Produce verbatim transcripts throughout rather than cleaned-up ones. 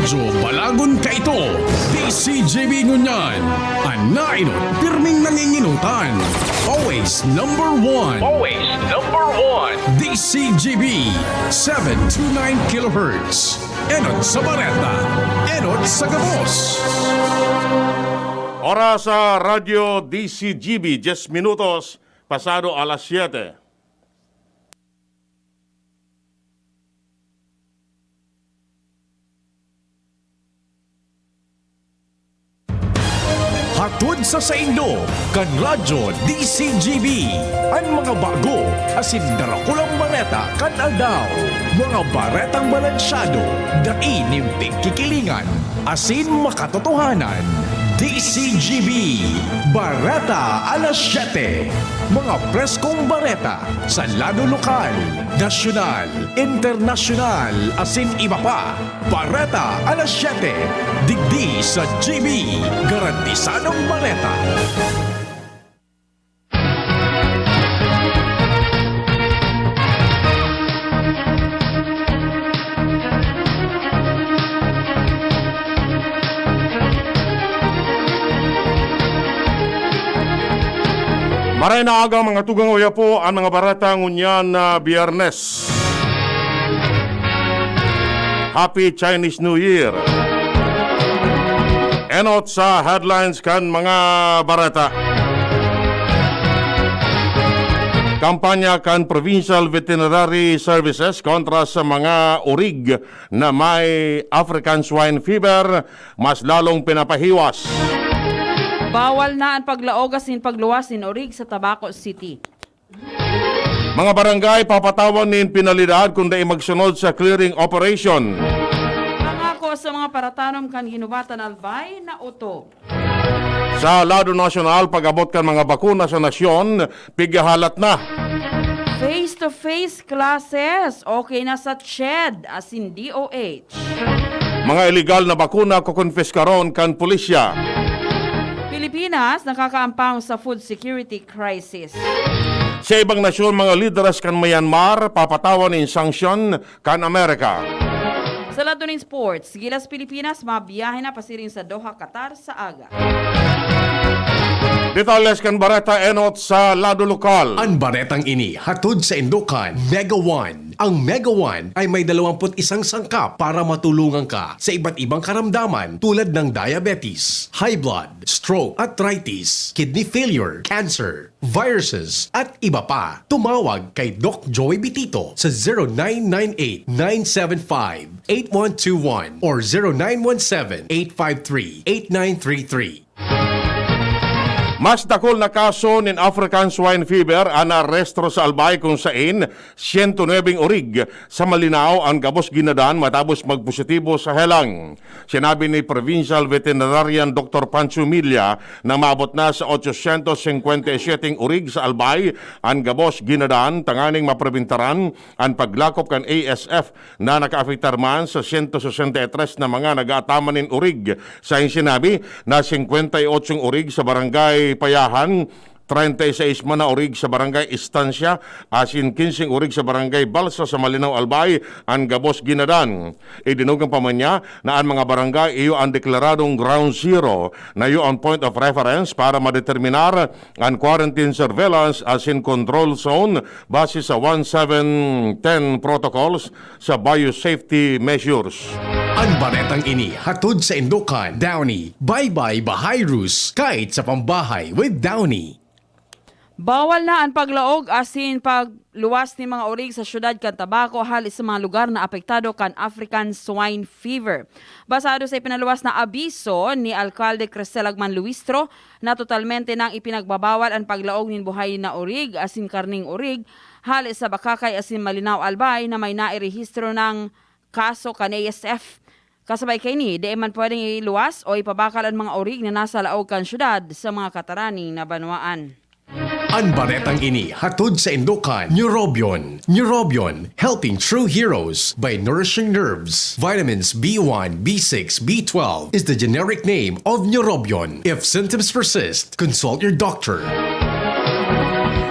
So, balagon kaito, D C G B ngunyan, an nainot, pirming nanginginotan. Always number one. Always number one. D C G B, seven two nine kilohertz. Enot sa bareta, enot sa gabos. Oras sa Radyo D C G B, diyes minutos pasado alas siyete. Hatod sa saindo, kan Radyo D C G B, an mga bago asin darakulang bareta kan aldaw. Mga baretang balansyado, dai nin pigkikilingan, asin makatotohanan. D C G B, Bareta alas siyete. Mga preskong bareta sa lado lokal, nasyonal, internasyonal, asin iba pa. Bareta alas siyete, digdi sa G B, garantisadong bareta. Maray na aga, mga tugang, oya po an mga bareta ngunyan na Biyernes. Happy Chinese New Year! Enot sa headlines kan mga bareta. Kampanya kan Provincial Veterinary Services kontra sa mga orig na may African Swine Fever, mas lalong pinapahiwas. Bawal na an paglaog asin pagluwas nin orig sa Tabaco City. Mga barangay papatawan nin penalidad kun dai magsunod sa clearing operation. Pangako sa mga paratanom kan Ginubatan Albay na oto. Sa lado nasyonal, pag-abot kan mga bakuna sa nasyon, pigahalat na. Face-to-face classes, okay na sa CHED asin D O H. Mga iligal na bakuna kokonpiskaron kan pulisya. Pilipinas nakakaampang sa food security crisis. Sa ibang nasyon, mga lideres kan Myanmar papatawan nin sanksyon kan Amerika. Sa lado nin sports, Gilas Pilipinas mabiyahe na pasiring sa Doha, Qatar sa aga. Detalles kan bareta enot sa lado lokal. An baretang ini hatod saindo kan Mega One. Ang Mega One ay may dalawampu't isang sangkap para matulungan ka sa iba't ibang karamdaman tulad ng diabetes, high blood, stroke, arthritis, kidney failure, cancer, viruses, at iba pa. Tumawag kay Doc Joy Bitito sa zero nine nine eight, nine seven five, eight one two one or zero nine one seven, eight five three, eight nine three three. Mas dakul na kaso nin African Swine Fever an narehistro sa Albay, kun sain siyento nuebeng orig sa Malinao an gabos ginadan matapos magpositibo sa helang. Sinabi ni Provincial Veterinarian Doktor Pancho Milla na maabot na sa otsosyentos singkwenta y siyete orig sa Albay an gabos ginadan tanganing mapribentaran an paglakop kan A S F na nakaapektar man sa siyento sesenta y tres na mga nag-aataman nin orig. Saing sinabi na singkwenta y otsong orig sa Barangay Payahan, treinta y seis man na orig sa Barangay Estancia, asin kinseng orig sa Barangay Balsa sa Malinao, Albay, an gabos ginadan. Idinungan pa man niya na an mga barangay iyo an deklaradong ground zero, na iyo an point of reference para madeterminar an quarantine surveillance asin control zone base sa one seven ten protocols sa biosafety measures. An baretang ini hatod saindo kan Downy. Bye-bye Bahayrus, kahit sa pambahay with Downy. Bawal na an paglaog asin pagluwas nin mga orig sa siyudad kan Tabaco hale sa mga lugar na apektado kan African Swine Fever. Basado sa ipinaluwas na abiso ni Alkalde Crisel Agman Luistro na totalmente nang ipinagbabawal an paglaog nin buhay na orig asin karneng orig hale sa Bacacay asin Malinao Albay na may nairehistro nang kaso kan A S F. Kasabay kaini, dai man pwedeng iluwas o ipabakal an mga orig na nasa laog kan syudad sa mga katarani na banwaan. An baretang ini hatod saindo kan Neurobion. Neurobion, helping true heroes by nourishing nerves. Vitamins B one, B six, B twelve is the generic name of Neurobion. If symptoms persist, consult your doctor.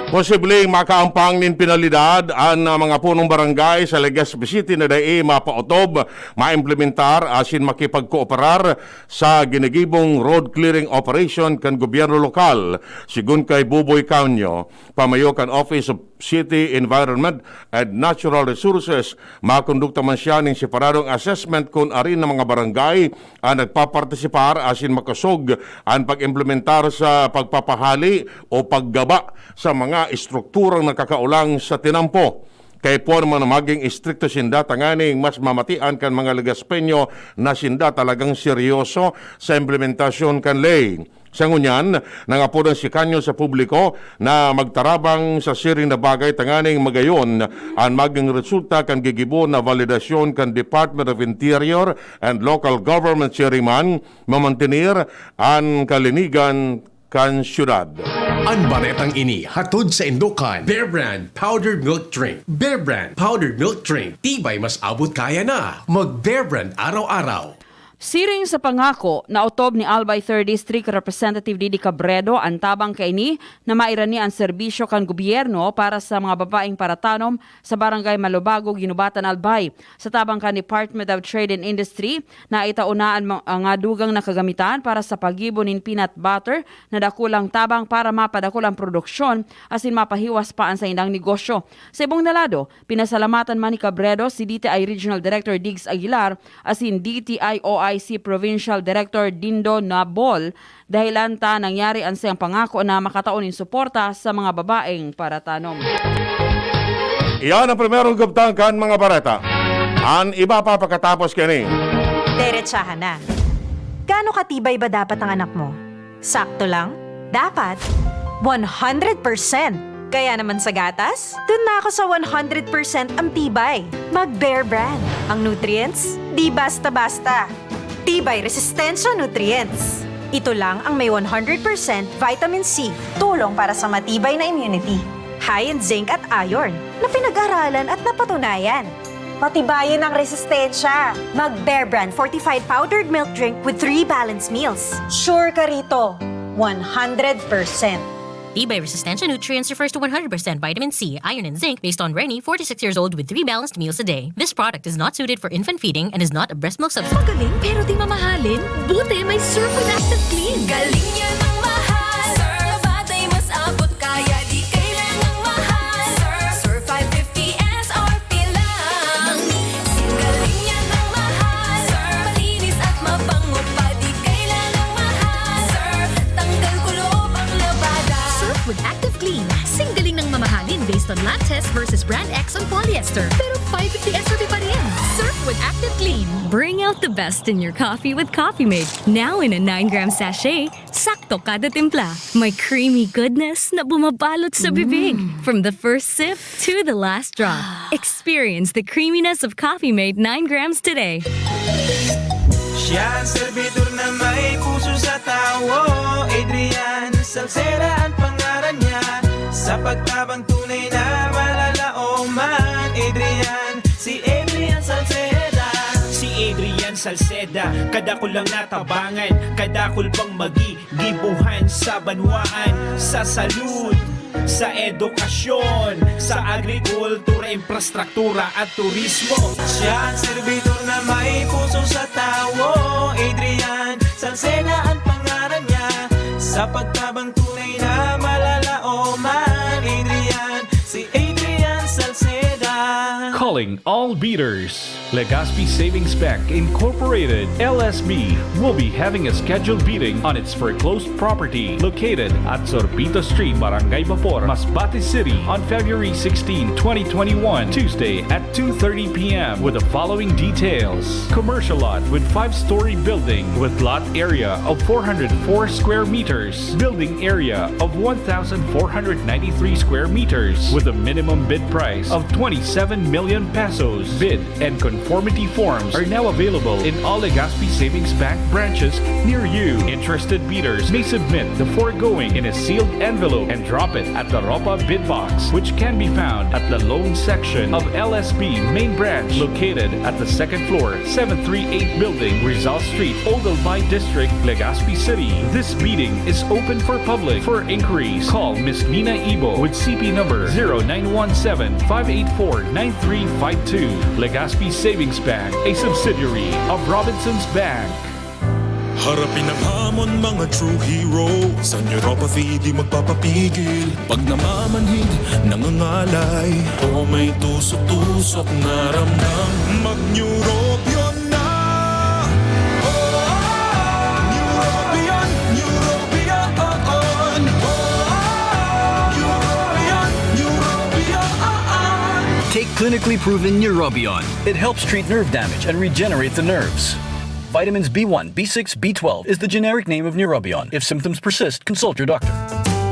Posibleng makaampang nin penalidad an, ah, mga punong barangay sa Legazpi City na dai mapaotob, maimplementar asin makipagkooperar sa ginigibong road clearing operation kan gobyerno lokal. Sigon kay Buboy Caño, pamayo kan Office of City Environment and Natural Resources, makondukta man siya nin separadong assessment kun arin na mga barangay an nagpapartisipar asin makosog an pag-implementar sa pagpapahali o paggaba sa mga estrukturang nakakaolang sa tinampo. Kay puwan man na maging estrikto sinda tanganing mas mamatian kan mga Legaspeño na sinda talagang seryoso sa implementasyon kan ley. Sa ngunyan, nangapodan si Caño sa publiko na magtarabang sa siring na bagay tanganing magayon an maging resulta kan gigibo na validasyon kan Department of Interior and Local Government siring man mamantener an kalinigan kan syudad. An baretang ini hatod saindo kan Bear Brand Powdered Milk Drink. Bear Brand Powdered Milk Drink, tibay mas abot kaya na. Mag Bear Brand araw-araw. Siring sa pangako, naotob ni Albay Third District Representative Didi Cabredo an tabang kaini na mairani an serbisyo kan gobyerno para sa mga babaeng paratanom sa Barangay Malubago, Guinobatan, Albay. Sa tabang kan Department of Trade and Industry, naitao na an mga dugang na kagamitan para sa paggibo nin peanut butter na dakulang tabang para mapadakul an produksyon asin mapahiwas pa an saindang negosyo. Sa ibong na lado, pinasalamatan man ni Cabredo si D T I Regional Director Diggs Aguilar asin D T I O I C Provincial Director Dindo Nabol dahilan ta nangyari an saiyang pangako na makatao nin suporta sa mga babaeng paratanom. Iyan ang primerong kabtang kan mga bareta. An iba pa pakatapos kini. Deretsahan na. Gaano katibay ba dapat ang anak mo? Sakto lang? Dapat? One hundred percent! Kaya naman sa gatas, dun na ako sa one hundred percent ang tibay. Mag Bear Brand. Ang nutrients, di basta-basta. Tibay Resistensya Nutrients. Ito lang ang may one hundred percent vitamin C, tulong para sa matibay na immunity. High in zinc at iron, na pinag-aralan at napatunayan. Patibayin ang resistensya. Mag Bear Brand fortified powdered milk drink with three balanced meals. Sure ka rito, one hundred percent. Tibay Resistensya Nutrients refers to one hundred percent vitamin C, iron, and zinc based on Reni, forty-six years old, with three balanced meals a day. This product is not suited for infant feeding and is not a breast milk substitute. Magaling pero di mamahalin? Buti may Surf with Active Clean. Galing yan ang mahal. Surf, batay mas abot kaya di kailangang mahal. Surf, Surf five fifty S R P lang. Singgaling yan ang mahal. Surf, malinis at mabango pa di kailangang mahal. Surf, tanggal kulob ang labada. Surf with Active Clean. Singgaling ng mamahalin based on lab test versus brand X on polyester. Pero five fifty S R P pa rin. Surf with Active Clean. Bring out the best in your coffee with Coffee Mate. Now in a nine gram sachet, sakto kada timpla. May creamy goodness na bumabalot sa bibig. From the first sip to the last drop. Experience the creaminess of Coffee Mate nine grams today. Siya ang servidor na may puso sa tawo. Adrian Salceda ang pangaran niya. Sa pagtabang tunay na malalaoman. Adrian, si Adrian Salceda. Si Adrian Salceda, kadakul lang natabangan, kadakul pang magigibuhan sa banwaan, sa salud, sa edukasyon, sa agrikultura, infrastruktura at turismo. Siya ang servidor na may puso sa tawo. Adrian Salceda ang pangaran niya. Sa pagtabang tunay na malalaoman, Adrian, si Adrian Salceda. Calling all bidders. Legazpi Savings Bank Incorporated, L S B, will be having a scheduled bidding on its foreclosed property located at Sorbito Street, Barangay Bapor, Masbate City on February sixteen, twenty twenty-one, Tuesday at two thirty p m with the following details. Commercial lot with five-story building with lot area of four hundred four square meters, building area of one thousand four hundred ninety-three square meters with a minimum bid price of twenty-seven million pesos. Bid and Conformity forms are now available in all Legazpi Savings Bank branches near you. Interested bidders may submit the foregoing in a sealed envelope and drop it at the Ropa Bid Box, which can be found at the loan section of L S B main branch located at the second floor, seven three eight building, Rizal Street, Oglabay District, Legazpi City. This bidding is open for public. For inquiries, call Miss Nina Ibo with C P number zero nine one seven five eight four nine three five two. Legazpi Savings Bank, a subsidiary of Robinsons Bank. Harapin ang hamon, mga true hero. Sa neuropathy di magpapapigil. Pag namamanhid, nangangalay, o may tusok-tusok na ramdam, mag-neurobion na. Oh, neurobion, neurobion, oh, oh. Oh, neurobion, neurobion, oh, oh. Take clinically proven Neurobion. It helps treat nerve damage and regenerate the nerves. Vitamins B one, B six, B twelve is the generic name of Neurobion. If symptoms persist, consult your doctor.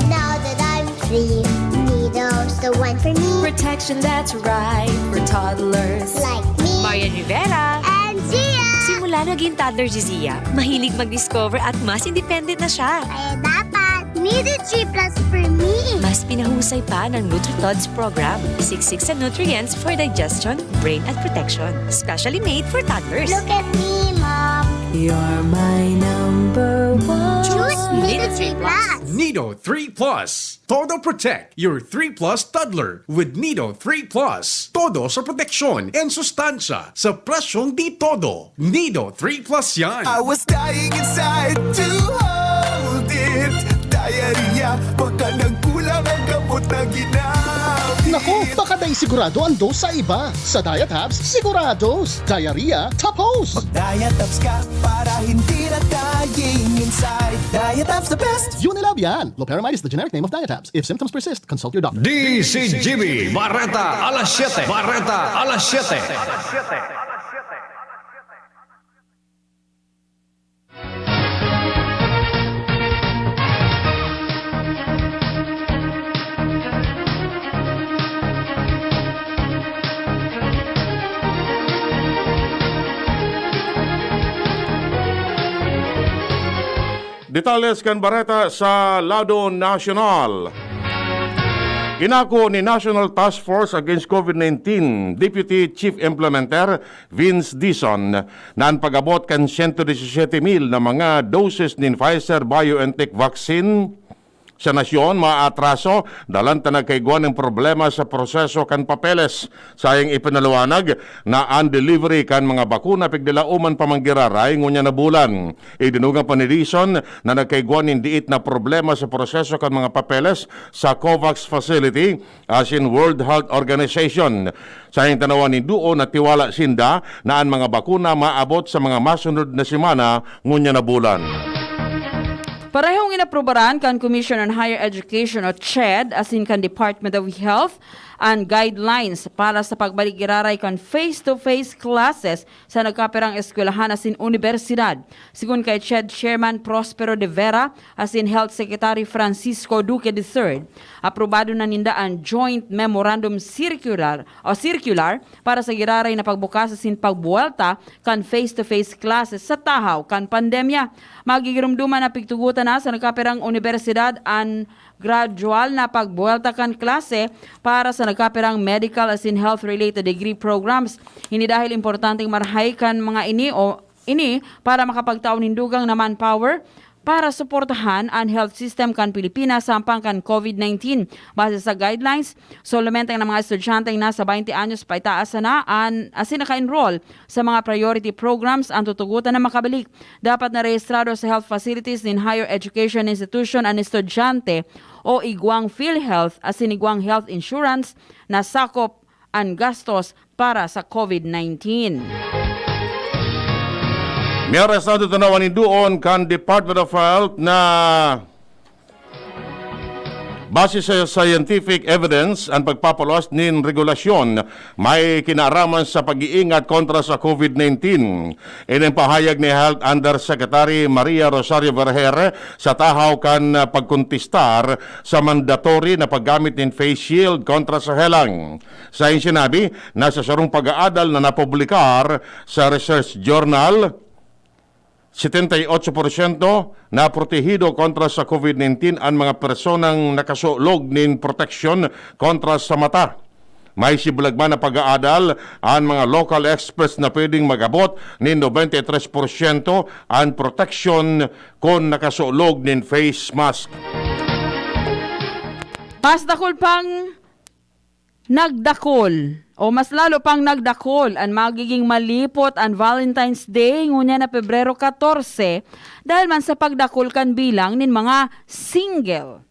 Now that I'm free, Nido's the one for me. Protection that's right for toddlers. Like me Marian Rivera. And Zia. Simula naging toddler si Zia, mahilig mag-discover at mas independent na siya. Kaya dapat Nido three plus for me. Mas pinahusay pa ng NutriTods program. Siksik sa nutrients for digestion, brain at protection. Specially made for toddlers. Look at me, Mom. You're my number one. Choose Nido three plus. Nido three plus. Todo Protect, your three plus toddler with Nido three plus. Todo sa proteksyon and sustansya sa presyong di todo. Nido three plus yan. I was dying inside to hold it. Diarrhea, pagka nagkulang ang gamot na ginamit. Naku, baka dai sigurado ang dose sa iba. Sa Diatabs, sigurados. Diarrhea, tapos. Diatabs ka para hindi na dying inside. Diatabs the best. Unilab yan. Loperamide is the generic name of Diatabs. If symptoms persist, consult your doctor. D C G B, Bareta alas siyete. Bareta alas siyete. Detalles kan bareta sa lado nasyonal. Inako ni National Task Force Against COVID nineteen Deputy Chief Implementer Vince Dizon na an pag-abot kan siyento disisiyete mil na mga doses nin Pfizer-BioNTech vaccine sa nasyon maaatraso dalan ta nagkaigwa nin problema sa proseso kan papeles. Sayang ipinaliwanag na an delivery kan mga bakuna pigdilaoman pa man giraray ngunyan na bulan. Idinugang pa ni Dizon na nagkaigwa nin diit na problema sa proseso kan mga papeles sa COVAX facility asin World Health Organization. Sa hintanawan nin duo na tiwala sinda na an mga bakuna maabot sa mga masunod na semana ngunyan na bulan. Parehong inaprubaran kan Commission on Higher Education o CHED asin kan Department of Health an guidelines para sa pagbalik giraray kan face-to-face classes sa nagkapirang eskwelahan asin unibersidad. Sigon kay CHED Chairman Prospero de Vera asin Health Secretary Francisco Duque the third, aprobado na ninda an Joint Memorandum Circular o Circular para sa giraray na pagbukas asin pagbuwelta kan face-to-face classes sa tahaw kan pandemya. Magigiromdoman na pigtugotan na sa nagkapirang unibersidad an gradual na pagbuwelta kan klase para sa nagkapirang medical asin health-related degree programs. Ini dahil importanteng marahay kan mga ini o ini para makapagtao nin dugang na manpower para suportahan an health system kan Pilipinas sampang kan COVID nineteen. Base sa guidelines, solamente ang mga estudyanteng nasa twenty anyos paitaas sana an asin naka-enroll sa mga priority programs an tutugotan na makabalik. Dapat na rehistrado sa health facilities nin higher education institution an estudyante o igwang PhilHealth asin igwang health insurance na sakop an gastos para sa COVID nineteen. May arestado tanawan nin duon kan Department of Health na Base sa scientific evidence, an pagpapaluwas nin regulasyon may kinaaraman sa pag-iingat kontra sa COVID nineteen. Ini an pahayag ni Health Undersecretary Maria Rosario Vergeire sa tahaw kan pagkontestar sa mandatory na paggamit nin face shield kontra sa helang. Sa iyang sinabi na sa sarong pag-aadal na napublikar sa research journal, setenta y ocho porsyento na protehido kontra sa COVID nineteen an mga personang nakasulog nin proteksyon kontra sa mata. May sibulag man na pag-aadal an mga local experts na pwedeng mag-abot nin nobenta y tres porsyento an proteksyon kun nakasulog nin face mask. Mas dakul pang nagdakol, o mas lalo pang nagdakol an magiging malipot an Valentine's Day ngunyan na Pebrero katorse dahil man sa pagdakol kan bilang nin mga single.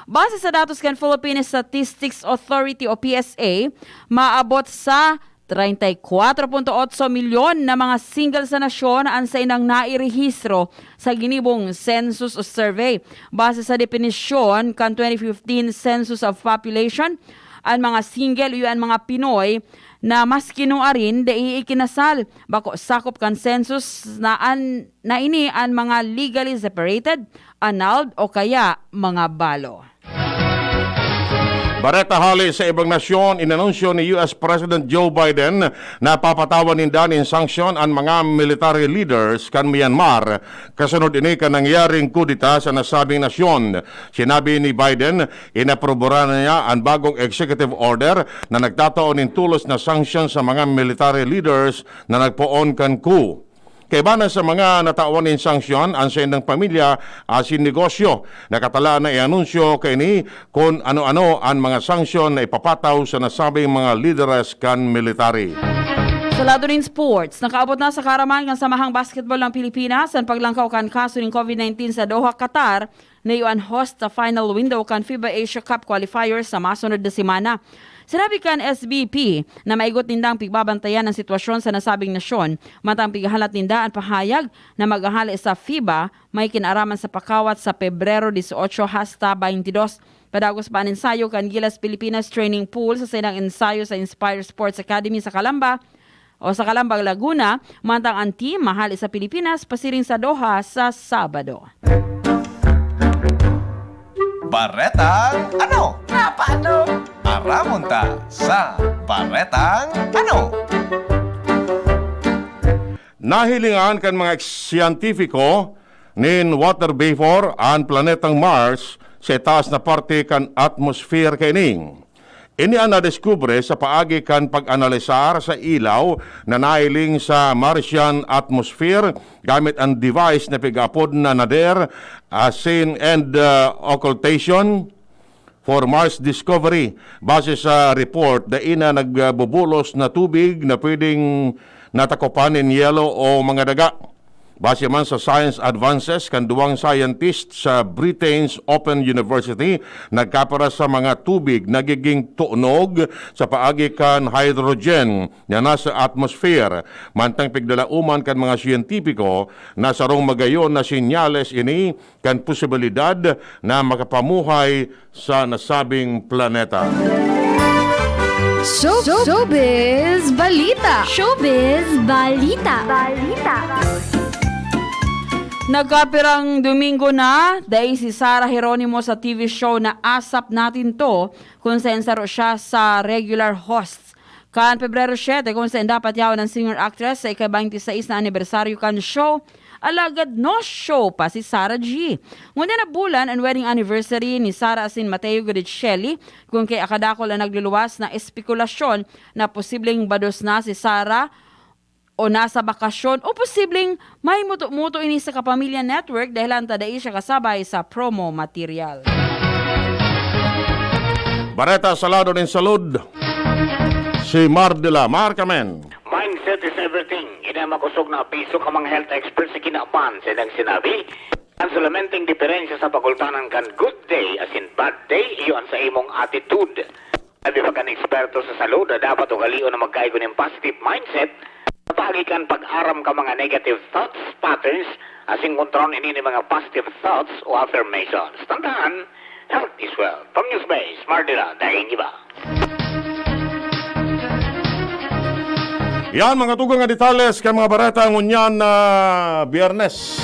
Base sa datos kan Philippine Statistics Authority o P S A, maabot sa treinta y cuatro punto otso milyon na mga single sa nasyon an saindang nairehistro sa ginibong census o survey. Base sa definisyon kan twenty fifteen Census of Population, an mga single iyo an mga Pinoy na maski nuarin dai ikinasal, bako sakop kan census na an na ini an mga legally separated, annulled o kaya mga balo. Bareta hale sa ibang nasyon, inanunsyo ni U S President Joe Biden na papatawan ninda nin sanksyon an mga military leaders kan Myanmar. Kasunod ini kan nangyaring kudeta sa nasabing nasyon. Sinabi ni Biden, inaprubaran niya an bagong executive order na nagtatao nin tulos na sanksyon sa mga military leaders na nagpoon kan coup. Kaiba na sa mga natawan nin sanksyon an saindang pamilya asin negosyo. Nakatalaan na i-anunsyo kaini kun ano-ano an mga sanksyon na ipapataw sa nasabing mga lideres kan military. Sa lado nin sports, nakaabot na sa kaaraman kan Samahang Basketball ng Pilipinas an paglangkaw kan kaso nin COVID nineteen sa Doha, Qatar, na iyo an host sa final window kan FIBA Asia Cup qualifiers sa masunod na semana. Sinabi kan S B P na maigot nindang pigbabantayan an sitwasyon sa nasabing nasyon, mantang pighahalat ninda an pahayag na maghahale sa FIBA may kinaaraman sa pakawat sa Pebrero dieciocho hasta baintidos. Padagos pa an ensayo kan Gilas Pilipinas Training Pool sa saindang ensayo sa Inspire Sports Academy sa Calamba, o sa Calamba, Laguna, mantang an team mahale sa Pilipinas pasiring sa Doha sa Sabado. Baretang ano? Nga paano? Aramon ta sa Baretang ano? Nahilingan kan mga siyentipiko nin water vapour an planetang Mars sa itaas na parte kan atmosphere kaini. Ini an nadiskubre sa paagi kan pag-analisar sa ilaw na nahiling sa Martian atmosphere gamit an device na pig-apod na nadir asin and uh, occultation for Mars discovery. Base sa report, dai na nagbubulos na tubig na pwedeng natakopan nin yelo o mga daga. Base man sa science advances kan duwang scientist sa Britain's Open University, nagkapara sa mga tubig nagiging tunog sa paagi kan hydrogen na nasa atmosphere. Mantang piglalauman kan mga siyentipiko na sarong magayon na senyales ini kan posibilidad na makapamuhay sa nasabing planeta. Show, showbiz Balita! Showbiz Balita! Balita! Nagkapirang Domingo na, dai si Sarah Geronimo sa T V show na Asap Natin To, kung saen saro siya sa regular hosts. Kan Pebrero siete, kung saen dapat yaon ang singer-actress sa ika-twenty-six na anibersaryo kan show, alagad no show pa si Sarah G. Ngunyan na bulan an wedding anniversary ni Sarah asin Mateo Guidicelli, kun kaya kadakol an nagluluwas na espekulasyon na posibleng bados na si Sarah o nasa bakasyon o posibleng may muto-muto ini sa Kapamilya Network dahilan ta dai siya kasabay sa promo material. Bareta sa lado nin salud, si Mar de la Mar Carmen. Mindset is everything. Ini ang makosog na abiso kan mga health experts sa kinaban sa ilang sinabi. Ang sulamenteng diferensya sa pagultanan kan good day asin bad day, iyo an sa imong attitude. Sabi pa kan eksperto sa salud na dapat ugalion na magkaigo nin positive mindset sa paagi kan pag-aram kan mga negative thoughts, patterns, asin kontraon ini nin mga positive thoughts o affirmations. Tandaan, Health is wealth. From News Base, Mardila, daing iba. Yan, mga tugang nga detalles kan mga bareta ngunyan na Biyernes.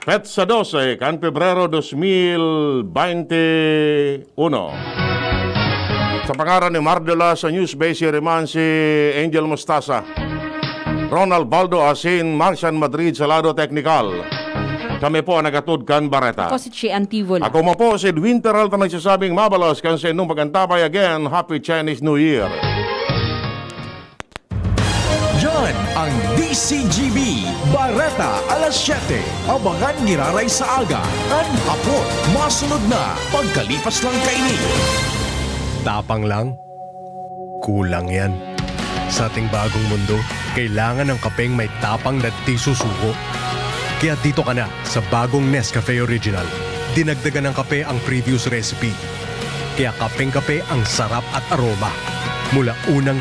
Petsa dose kan Pebrero dos mil baynte uno. Sa pangaran ni Mardela sa News Base Yeriman, si Angel Mostasa, Ronald Baldo asin Marcian Madrid sa lado teknikal. Kami po ang nagatod kan bareta. Ako si Chi Antivola. Ako mo po si Edwin Peralta nagsasabing mabalos kan sa inyong pag-antabay. Again, Happy Chinese New Year. Yan ang D C G B Bareta alas siyete. Abangan giraray sa aga. An hapon, masunod na pagkalipas lang kaini. Tapang lang? Kulang yan. Sa ating bagong mundo, kailangan ng kapeng may tapang na di susuko. Kaya dito ka na sa bagong Nescafe Original. Dinagdagan ng kape ang previous recipe. Kaya kapeng-kape ang sarap at aroma. Mula unang